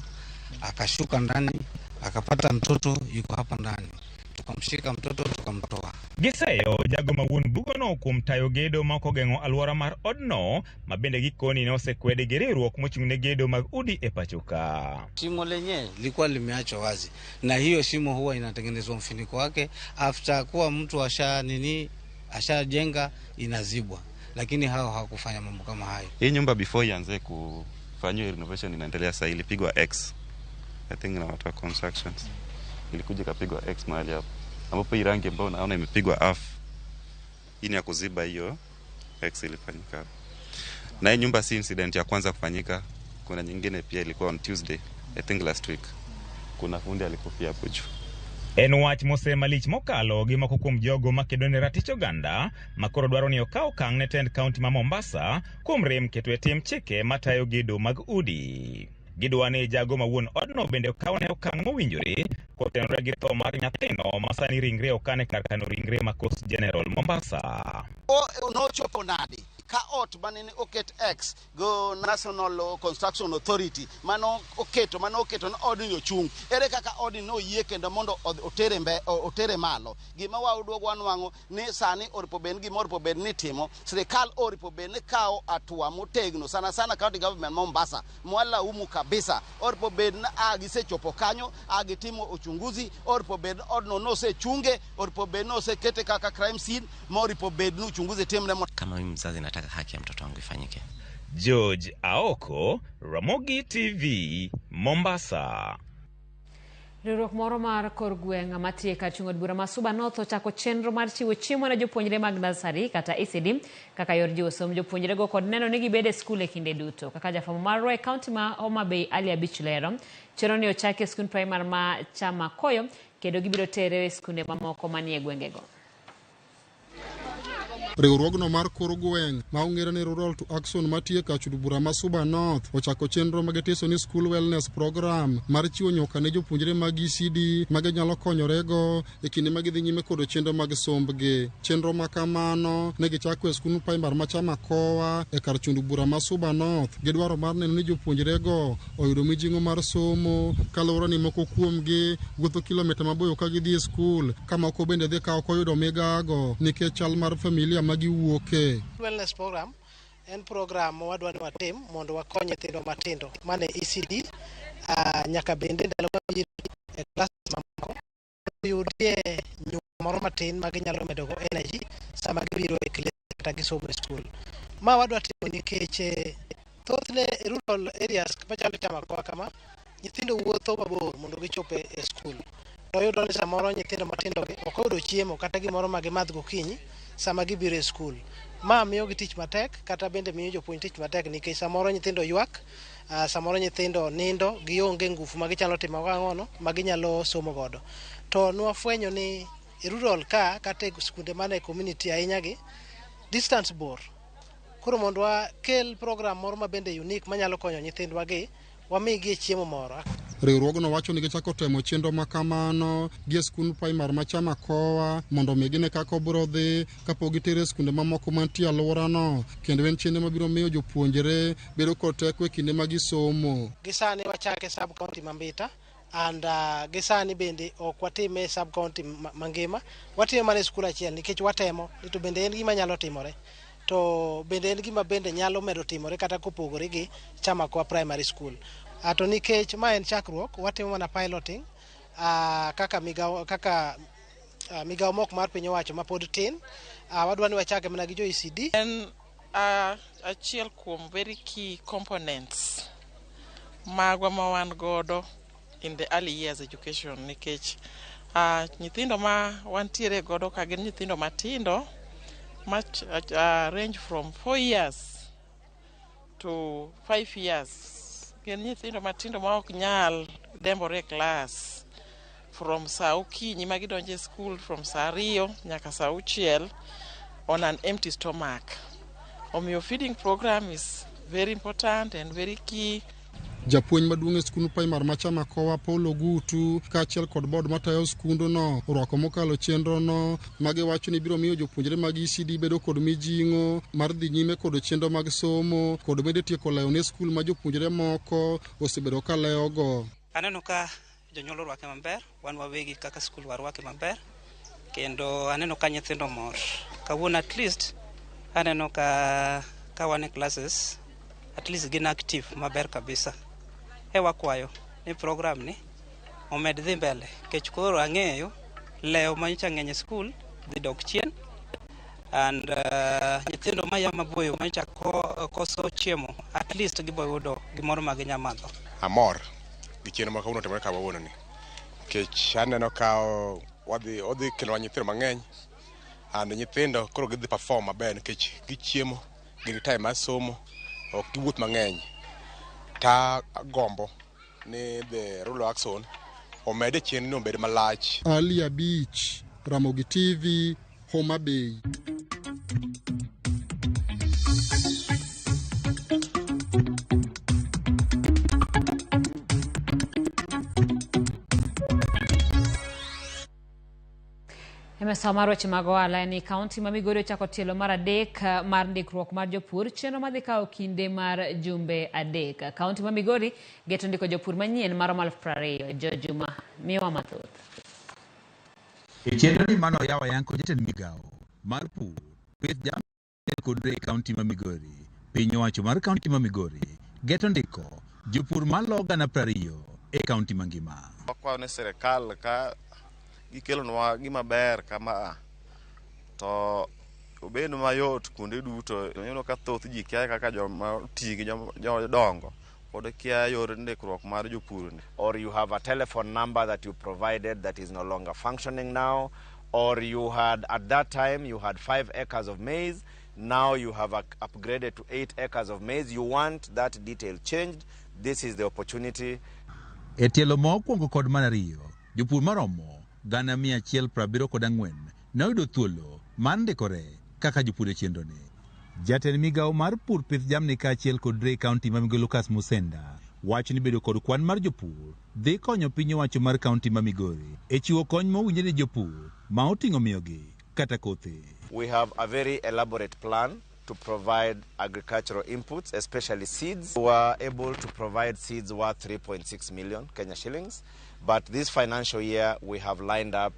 akashuka ndani, akapata mtoto yuko hapa ndani, tukamshika mtoto tukamtoa. Giseyo jago ma wuon bugono kuom tayo gedo ma ok ogeng'o alwora mar odno ma bende gikoni ne osekwede gi riwruok mochung' ne gedo mag udi e pacho ka. Shimo lenye lilikuwa limeachwa wazi, na hiyo shimo huwa inatengenezwa mfuniko wake after kuwa mtu ashajenga inazibwa, lakini hao hawakufanya mambo kama hayo. Hii nyumba before ianze kufanywa renovation inaendelea sasa, ilipigwa X I think na watu wa constructions, ilikuja ikapigwa X mahali hapo ambapo hii rangi ambayo naona imepigwa half Hii ni ya kuziba hiyo X ilifanyika hapo. Na hii nyumba si incident ya kwanza kufanyika. Kuna nyingine pia ilikuwa on Tuesday, I think last week. Kuna fundi alikufia hapo juu. En wach mosemalich mokalo gi moko kuom jogo makedo ne ratich oganda makoro dwaro ni okaw okang' ne tend kaunti ma Mombasa kuom rem keto e tim chike matayo gedo mag udi. Gidwa ni jago ma wuon odno bende okawne okang' mowinjore kotenore gi tho mar nyathino ma sani ringre okan e kar kano ringre ma Coast General Mombasa. Nochopo nade ka ot manene oket X go National Construction Authority mano oketo ni odni ochung', ere kaka odni noyie kendo mondo otere malo? Gima waduogo wanwang'o ni sani oripo bed gima oripo bed ni timo sirikal, oripo bed ni kawo hatua motegno, sana sana county government Mombasa mwalaumu kabisa. Oripo bed ni gisechopo kanyo, gitimo uchunguzi, oripo bed ni odno nosechunge, oripo bed ni osekete kaka crime scene, ma oripo bed ni uchunguzi timre. Kama mimi mzazi nataka haki ya mtoto wangu ifanyike. George Aoko, Ramogi TV, Mombasa. Riwruok moro mar kor gweng' matiye kar chung' od bura ma Suba North ochako chenro mar chiwo chiemo ne jopuonjre mag nursery kata ECD kaka yor jiwo somb jopuonjrego kod neno ni gibedo e skul e kinde duto. Kaka jafwambo marwa e kaunti ma Homa Bay Ali Abich lero, chenro ni ochaki e skund primar ma Chamakoyo kendo gibiro tere e skunde mamoko manie gwengego. Riwruogno mar kor gweng' ma ong'ere ni Rural to Action matiyo e kar od bura ma Suba North ochako chenro magitiso ni School Wellness Program mar chiwo nyuka ne jopuonjre mag ECD ma ginyalo konyorego e kinde ma gidhi nyime kod chenro mag sombgi. Chenro ma kamano ne gichako e skund primar ma Chamakowa e kar chund bura ma Suba North gi dwaro mar neno ni jopuonjrego oyudo mijing'o mar somo kaluwore ni moko kuomgi wuotho kilomita maboyo ka gidhi e skul ka moko bende dhi ka ok oyudo migago nikech chal mar familia ma giwuoke. Wellness program en program ma wadwa ni watim mondo wakony nyithindo matindo mane ECD nyaka bende ndalo mabiro e klas mamoko oyudie nyuka moro matin ma ginyalo medo go energy sama gibiro e klas kata gisomo e skul. Ma wadwa timo nikech thothne e rural areas machalo Chamakowa kama, nyithindo wuotho mabor mondo gichop e skul. To iyudo ni samoro nyithindo matindo gi ok oyudo chiemo kata gimoro ma gimadh gokinyi sama gibiro e skul. Ma miyo gi tich matek kata bende miyo jopuonj tich matek nikech samoro nyithindo ywak, samoro nyithindo nindo, gionge ngufu ma ginyalo timo ang'ono ma ginyalo somo godo. To nwafwenyo ni e rural ka kata e skunde mane community ahinya gi distance bor. Koro mondo wakel program moro ma bende unique manyalo konyo nyithindwa gi, wamigi chiemo moro. Riwruogno wacho ni gichako temo chenro ma kamano gi e skund primar ma Chamakowa mondo mi gine kaka obiro dhi kapok gitere e skunde mamoko mantie e alworano, kendo en chenro mabiro miyo jopuonjre bedo kod teko e kinde ma gisomo. Gi sani wachake sub county ma Mbita and gi sani bende ok watime e sub county mangima, watime mana e skul achiel nikech watemo ni to bende en gima nyalo timore. To bende en gima bende nyalo medo timore kata kopogore gi Chamakowa Primary School. To nikech ma en chakruok, watimo mana piloting kaka migawo kaka migawo mok mar piny owacho ma pod tin, wadwa ni wachake mana gi jo ECD. En achiel kuom very key components magwa ma wan godo in the early years education nikech nyithindo ma wantiere godo ka gin nyithindo matindo ma range from 4 years to 5 years. Gin nyithindo matindo ma ok nyal dembore e klas from sa okinyi ma gidonjo e school from sa 2 nyaka sa 6 on an empty stomach. Omiyo feeding program is very important and very key. Japuonj maduong' e skund primar ma Chamakowa Paul Ogutu kaachiel kod board matayo skundno orwako mokalo chenrono magiwacho ni biro miyo jopuonjre mag ECD bedo kod mijing'o mar dhi nyime kod chenro mag somo kod bende tieko lewo ne skul ma jopuonjre moko osebedo ka lewogo. Aneno ka jonyuol orwake maber, wan wawegi kaka skul warwake maber, kendo aneno ka nyithindo mor. Kawuono at least aneno ka wan e classes, at least gin active maber kabisa. E wakwayo ni program ni omed dhi mbele, nikech koro ang'eyo lewo manyocha ng'eny e skul dhi dok chien, and nyithindo maya maboyo manyocha koso chiemo at least gibo yudo gimoro ma ginya madho. Amor gi chenro ma kawuono otimore kawuono ni, nikech aneno ka odhi kelonwa nyithindo mang'eny And nyithindo koro gidhi perform maber nikech gichiemo, gin gi time mar somo, ok giwuoth mang'eny. Ta agombo ni the rural axon omede chenro ni obed malach. Ali Abich, Ramogi TV, Homa Bay. MSA mar weche mag ohala en ni kaunti ma Migori ochako tielo mar adek mar ndikruok mar jopur, chenro madhi kawo kinde mar jumbe 3. Kaunti ma Migori geto ndiko jopur manyien maromo 20,000. George Juma miyowa mathoth. E chenro ni mano oyawo ayanga kod jatend migawo mar pur, pith jamni kod ree e kaunti ma Migori. Piny owacho mar kaunti ma Migori geto ndiko jopur malo 20,000 e kaunti mangima. Wakwayo ni sirikal ka gikelonwa gima ber kama to obed mayot kuonde duto. Iyudo ka thoth ji kia kaka joma oti gi jodongo pod kia yor ndikruok mar jopur ni. Or you have a telephone number that you provided that is no longer functioning now, or you had at that time you had 5 acres of maize, now you have upgraded to 8 acres of maize. You want that detail changed. This is the opportunity. E tielo ma okwongo kod mar ariyo, jopur maromo 174,000 ne oyudo thuolo mar ndikore kaka jopur e chenro ni. Jatend migawo mar pur pith jamni kaachiel kod ree kaunti ma Migori Lucas Musenda wacho ni bedo kod kwan mar jopur dhi konyo piny owacho mar kaunti ma Migori e chiwo kony mowinjore ne jopur ma oting'o miyogi kata kothe. We have a very elaborate plan to provide agricultural inputs, especially seeds. We were able to provide seeds worth 3.6 million Kenya shillings, but this financial year we have lined up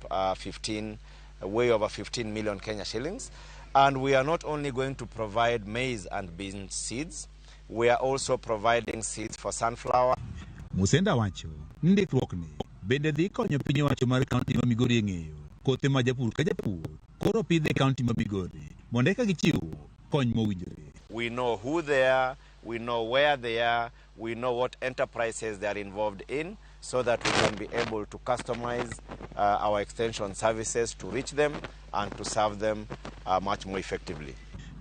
way over 15 million Kenya shillings. And we are not only going to provide maize and bean seeds, we are also providing seeds for sunflower. Musenda wacho ni ndikruokni bende dhi konyo piny owacho mar kaunti ma Migori e ng'eyo kothe ma japur ka japur koro pidho e kaunti ma Migori mondo eka gichiw kony mowinjore. We know who they are, we know where they are, we know what enterprises they are involved in, so that we can be able to customize our extension services to reach them and to serve them much more effectively.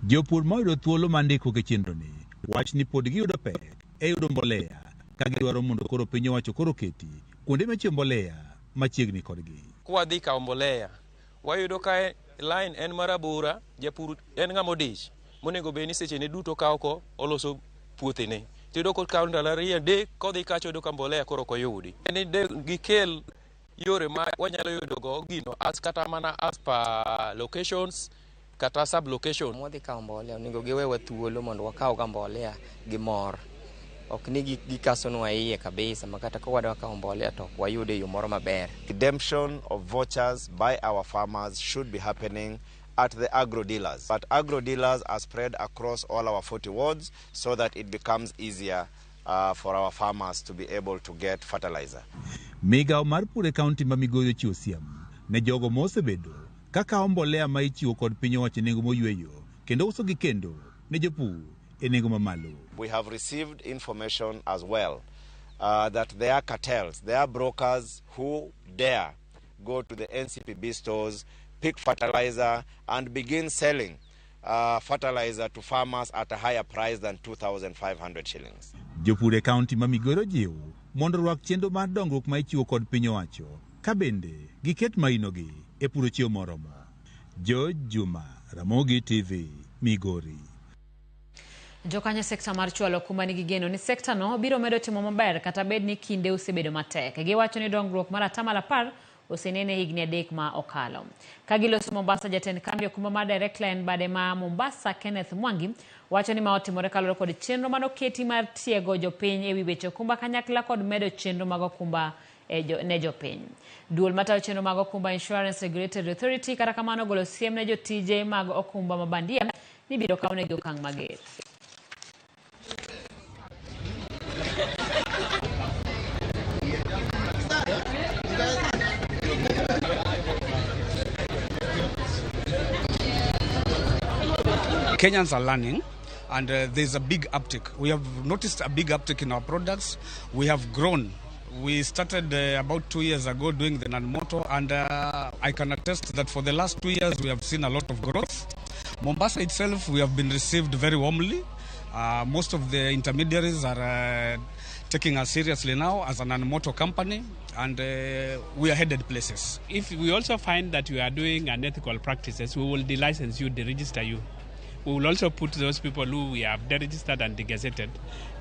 Jopur ma oyudo thuolo mar ndikruok e chenroni wach ni pod giyudo pek e yudo mbolea ka gidwaro mondo koro piny owacho koro keti kuonde michiwo mbolea machiegni kodgi. Kwadhi kawo mbolea, wayudo ka line en marabora, japur en ng'ama odich monego bed ni sechene duto kawo ko oloso puothene. Tiyudo kokawo ndalo 2 3 kodhi kacha oyudo ka mbolea koro ok oyudi. Ni de gikel yore ma wanyalo yudo go gino as kata mana as per locations kata sub location. Mwadhi kawo mbolea onego giwewa thuolo mondo wakaw ga mbolea gi mor. Ok ni gikasonwa iye kabisa ma kata ka wadwa kawo mbolea to ok wayude e yo moro maber. Redemption of vouchers by our farmers should be happening at the agro dealers. But agro dealers are spread across all our 40 wards so that it becomes easier for our farmers to be able to get fertilizer. Migawo mar pur e kaunti ma Migori ochiwo siem ne jogo mosebedo ka kawo mbolea ma ichiwo kod piny owacho e nengo moyweyo kendo usogi kendo ne jopur e nengo mamalo. We have received information as well that there are cartels, there are brokers who dare go to the NCPB stores, pick fertilizer and begin selling fertilizer to farmers at a higher price than 2,500 shillings. Jopur e kaunti ma Migori ojiw mondo orwak chenro mar dongruok ma ichiwo kod piny owacho ka bende giket mainogi e puro chiemo moromo. George Juma, Ramogi TV, Migori. Jokanyo sekta mar chwalo okumba nigi geno ni sekta no biro medo timo maber kata bed ni kinde osebedo matek. Giwacho ni dongruok mar 10% osenene higni 3 ma okalo. Ka giloso Mombasa, jatend kambi okumba mar Direct Line bade ma Mombasa Kenneth Mwangi wacho ni ma otimore kaluwore kod chenro manoketi mar tiego jopiny ewi weche okumba kanyakla kod medo chenro mag okumba ne jopiny. Duol matayo chenro mag okumba Insurance Regulatory Authority kata kamano ogolo siem ne jotije mag okumba mabandia ni biro kawnegi okang' mager. Kenyans are learning, and there's a big uptick. We have noticed a big uptick in our products. We have grown We started about 2 years ago doing the Nanmoto, and I can attest that for the last 2 years we have seen a lot of growth. Mombasa itself, we have been received very warmly. Most of the intermediaries are taking us seriously now as a Nanmoto company, and we are headed places. If we also find that you are doing unethical practices, we will delicense you, deregister you. We will also put those people who we have deregistered and degazetted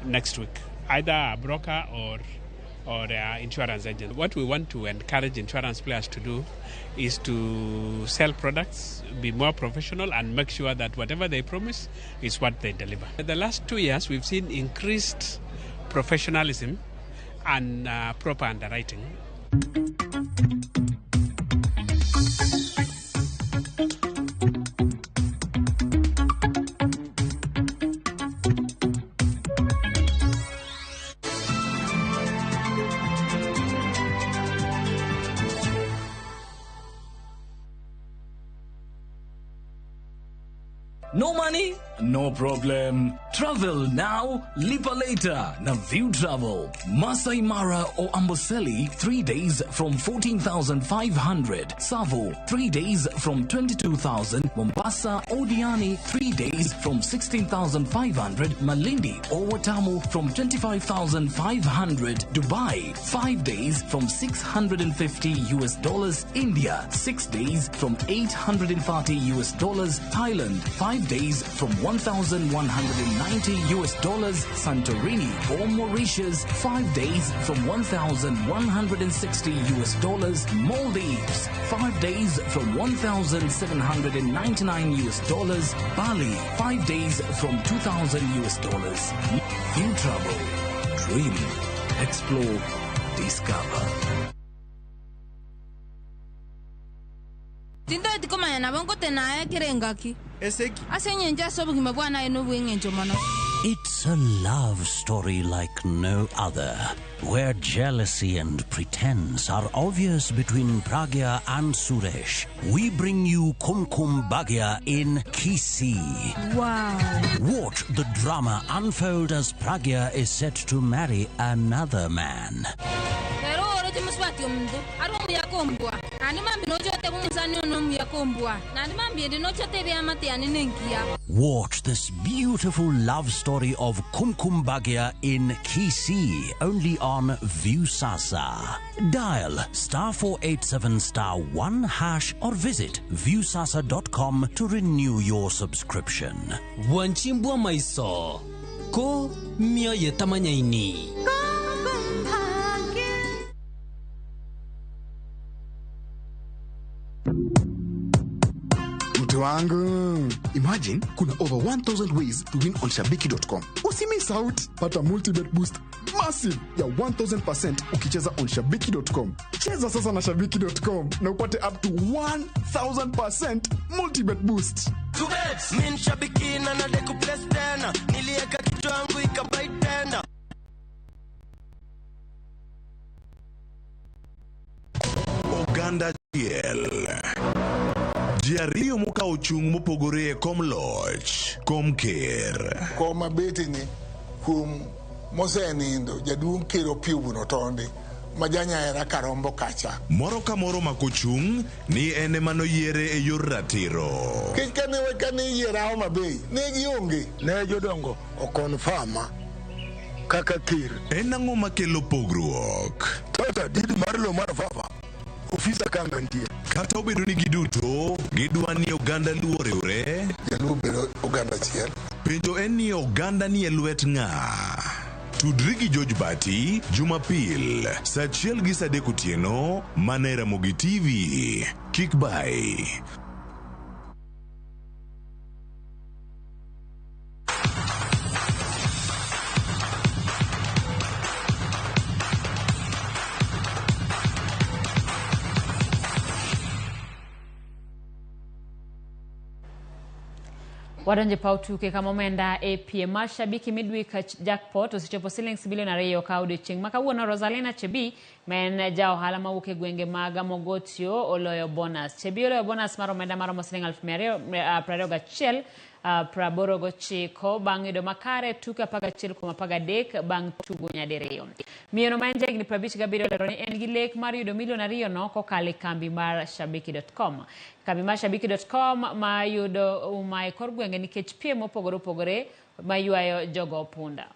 next week, either a broker or insurance agent. What we want to encourage insurance players to do is to sell products, be more professional, and make sure that whatever they promise is what they deliver. In the last 2 years, we've seen increased professionalism and proper underwriting. No money? No problem. Travel now, lipa later. Na View Travel. Masai Mara or Amboseli, 3 days from 14,500. Savo, 3 days from 22,000. Mombasa or Diani, 3 days from 16,500. Malindi or Watamu from 25,500. Dubai, 5 days from $650. India, 6 days from $830. Thailand, 5 days from $1,190. Santorini or Mauritius, 5 days from $1,160. Maldives, 5 days from $1,799. Bali, 5 days from $2,000. View Travel. Dream, explore, discover. It's a love story like no other, where jealousy and pretense are obvious between Pragya and Suresh. We bring you Kumkum Bhagya in Kisii. Wow. Watch the drama unfold as Pragya is set to marry another man. Watch this beautiful love story of Kumkum Bhagya in Kisii, only on Viusasa. Dial *487*1# or visit viusasa.com to renew your subscription. Wanchimbwa maiso ko mioyo tamanyaini. Mtu wangu, imagine kuna over 1000 ways to win on shabiki.com. Usimiss out, pata multibet boost massive ya 1000% ukicheza on shabiki.com. Cheza sasa na shabiki.com na upate up to 1000% multibet boost. Min shabiki na nadeku place tena, nilieka kichwa yangu ikabai tena. Oganda GL. Ji ariyo mokawo chung' mopogore e kom loch, kom ker. Koma betini kuom mosenindo jaduong' ker Opiyo Wuon Otondi ma janyahera Karombo kacha. Moro ka moro mako chung' ni en ema noyiere e yor ratiro. Kech kane iyiera Homa Bay, ne gionge. Ne jodongo okonfama kaka ker. En ang'o makelo pogruok? Kata didi mar lowo mar fafa, ofisa kanga nitie. Kata obedo ni giduto gidwa ni oganda Luo oriwre, Jaluo bedo oganda achiel. Penjo en ni oganda ni e lwet ng'a? Tudri gi George Bati Jumapil saa 1 gi saa 3 otieno mana e Ramogi TV. Kik bai. Wadonje paw tuke kama omenda e piem mar Shabiki Midweek Jackpot osechopo silings bilion 2 ka odiochieng' ma kawuono. Rosalina Chebi ma en ja ohala mawuok e gwenge mag Mogotio oloyo bonus. Chebi oloyo bonus mar omenda maromo siling 221,000 89 bang' yudo makare tuke 11 kuom 13 bang' tugo nyadiriyo. Miyono ma en jahigni 57 olero ni en gi lek mar yudo milion 2 no kokalo e kambi mar Shabiki.com. Kambi mar Shabiki.com ma yudo uma e kor gwenge nikech piem mopogore opogore ma ywayo jogo punda.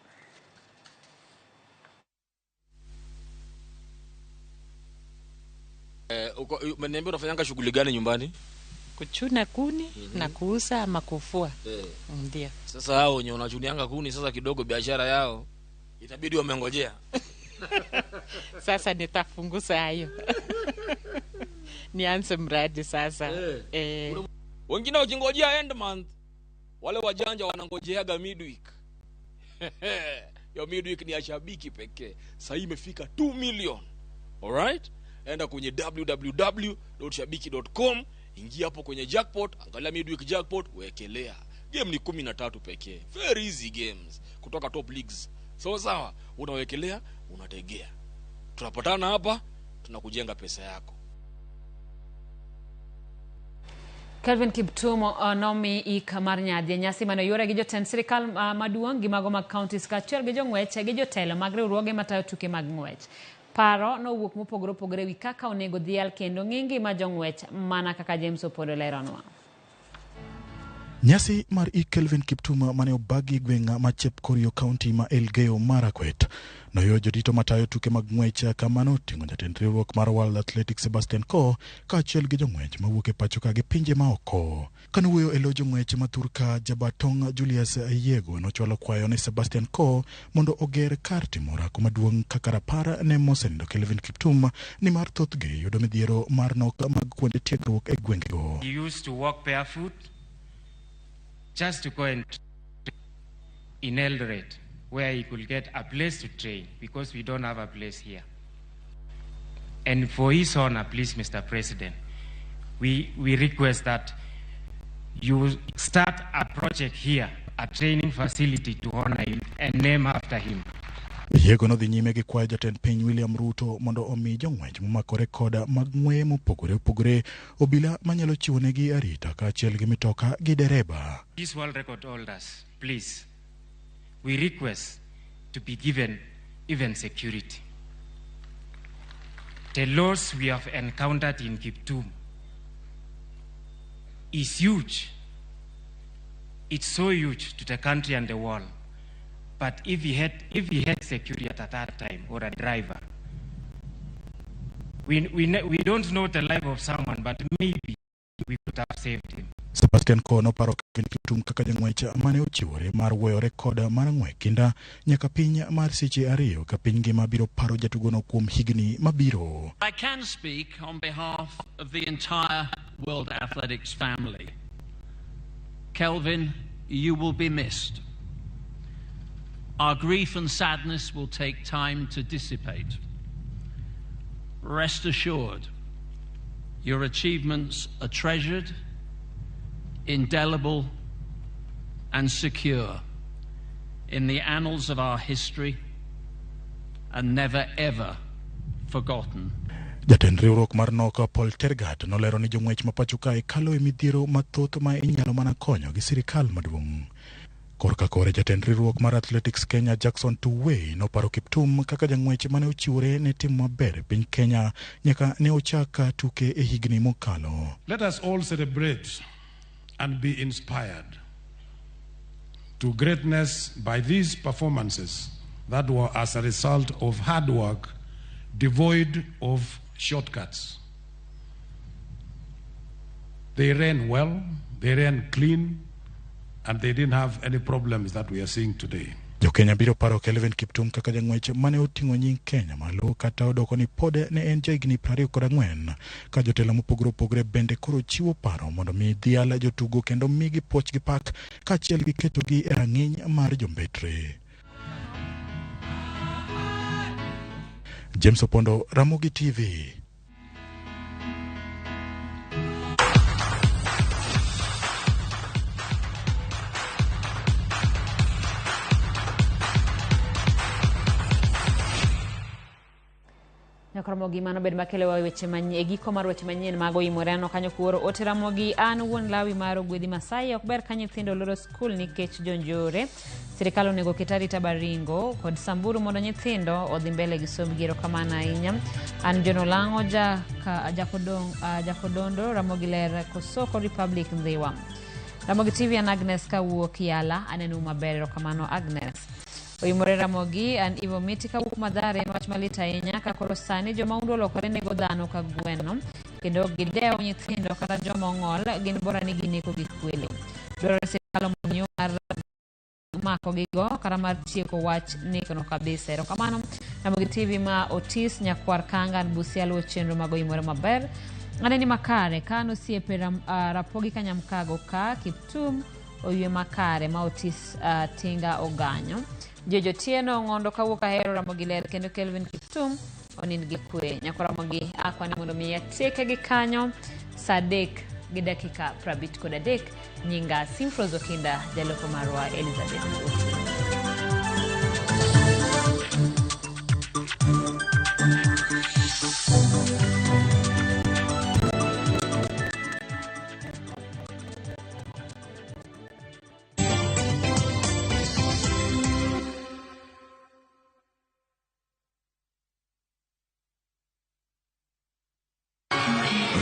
Umeniambia unafanyanga shughuli gani nyumbani? Kuchuna kuni na kuuza ama kufua. Ndio. Sasa hao wenye wanachunianga kuni sasa kidogo biashara yao itabidi wamengojea. Sasa nitafunguza hayo. Nianze mradi sasa. Wengine wakingojea end month, wale wajanja wanangojeaga midweek. Yo midweek ni ya Shabiki pekee. Sasa hii imefika 2 million. Alright? Enda kwenye www.shabiki.com, ingia hapo kwenye jackpot, angalia midweek jackpot, wekelea. Game ni 13 pekee. Very easy games kutoka top leagues. Sawa sawa, unawekelea, unategea. Tunapatana hapa, tunakujenga pesa yako. Kelvin Kiptum nomi ik mar nyadhi e nyasi mane oyuore gi jotend sirikal maduong' gi mago mag counties kaachiel gi jong'wech gi jotelo mag riwruoge matayo tuke mag ng'wech. Paro nowuok mopogore opogore ewi kaka onego dhial kendo ng'i ngima jong'wech mana kaka James Opondo leronwa. Nyasi mar ik Kelvin Kiptum mane obagi gweng' ma Chepkorio County ma Elgeyo Marakwet noyudo jodito matayo tuke mag ng'wech kama noting'o jatend riwruok mar World Athletics Sebastian Coe kaachiel gi jong'wech mawuok e pacho ka gi pinje maoko. Kanowuoyo e lo jong'wech ma thurka Jabatong' Julius Yego nochwalo kwayo ne Sebastian Coe mondo oger kar timo orako maduong' kaka rapar ne mosenindo Kelvin Kiptum nimar thothgi yudo midhiero mar nok mag kuonde tiegruok e gwengego. He used to walk barefoot just to go and in Eldoret, where he could get a place to train, because we don't have a place here. And for his honor, please, Mr. President, we request that you start a project here, a training facility to honor him and name after him. Yego nodhi nyime gi kwayo jatend piny William Ruto mondo omi jong'wech momakore koda mag ng'weye mopogore opogore obila manyalo chiwonegi arita kaachiel gi mitoka gi dereba. These world record holders, please, we request to be given even security. The loss we have encountered in Kiptum is huge. It's so huge to the country and the world. But if he had security at that time or a driver, we don't know the life of someone, but maybe we could have saved him. Sebastian Coe noparo Kelvin Kiptum kaka jang'wech mane ochiwore mar weyo rekod mar ng'wech kinda nyaka piny mar seche 2 ka piny ngima biro paro jatugono kuom higni mabiro. I can speak on behalf of the entire World Athletics family. Kelvin, you will be missed. Our grief and sadness will take time to dissipate. Rest assured, your achievements are treasured, indelible, and secure in the annals of our history and never ever forgotten. Jatend riwruok mar nok Paul Tergat nolero ni jong'wech ma pacho kae kalo e midhiero mathoth ma inyalo mana konyo gi sirikal maduong'. Korka kore jatend riwruok mar Athletics Kenya Jackson Tuwei noparo Kiptum kaka jang'wech mane ochiwore ne tim maber e piny Kenya nyaka ne ochak tuke e higni mokalo. Let us all celebrate and be inspired to greatness by these performances that were as a result of hard work devoid of shortcuts. They ran well, they ran clean, and they didn't have any problems that we are seeing today. Jo-Kenya biro paro Kelvin Kiptum kaka jang'wech mane oting'o nying Kenya malo kata odoko ni pod ne en jahigni 24 ka jotelo mopogore opogore bende koro chiwo paro mondo mi dhial jotugo kendo migi puoch gi pak kaachiel gi ketogi e rang'iny mar jombetre. James Opondo, Ramogi TV. Nyaka Ramogi, mano bed makelewa weche manyien e giko mar weche manyien mag Oimore. Aneno kanyo kuoro ote Ramogi, an wuon lawi mar Ogwedhi Masai, ok ber ka nyithindo loro skul nikech jonjore. Sirikal onego oket arita Baringo kod Samburu mondo nyithindo odhi mbele gi sombgi. Erokamano ahinya. An John Olang'o ja, ka, Jakodong, Jakodondo Ramogi Ler Kosoko Republic Ndhiwa. Ramogi TV an Agnes kawuok Yala, aneno maber. Erokamano Agnes. Oimore Ramogi, an Ivo Miti kawuok Mathare, en wach malit ahinya ka koro sani jomahundu olokore nego dhano ka gweno kendo ok gidew nyithindo kata joma ong'ol, gin bora ni gineko gi kwelo. Dwarore sirkal omany yo mar mako gigo kata mar tieko wach nekno kabisa. Erokamano Ramogi TV ma Otis Nyakwar Kanga an Busia luwo chenro mag Oimore maber. Aneni makare ka an osiepe Rapogi Kanyamkago ka Kiptum oywe makare ma Otis Tinga Oganyo. Jojo Tieno Ng'ondo kawuok Ahero Ramogi ler kendo Kelvin Kiptum onind gi kwe. Nyako Ramogi akwani mondo mi atieke gi kanyo saa 3:53. Nyinga Simfros Okinda, jaloko marwa Elizabeth Otieno.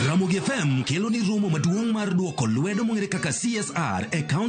Ramogi FM kelo ni romo maduong' mar duoko lwedo mong'ere kaka CSR e kaunti.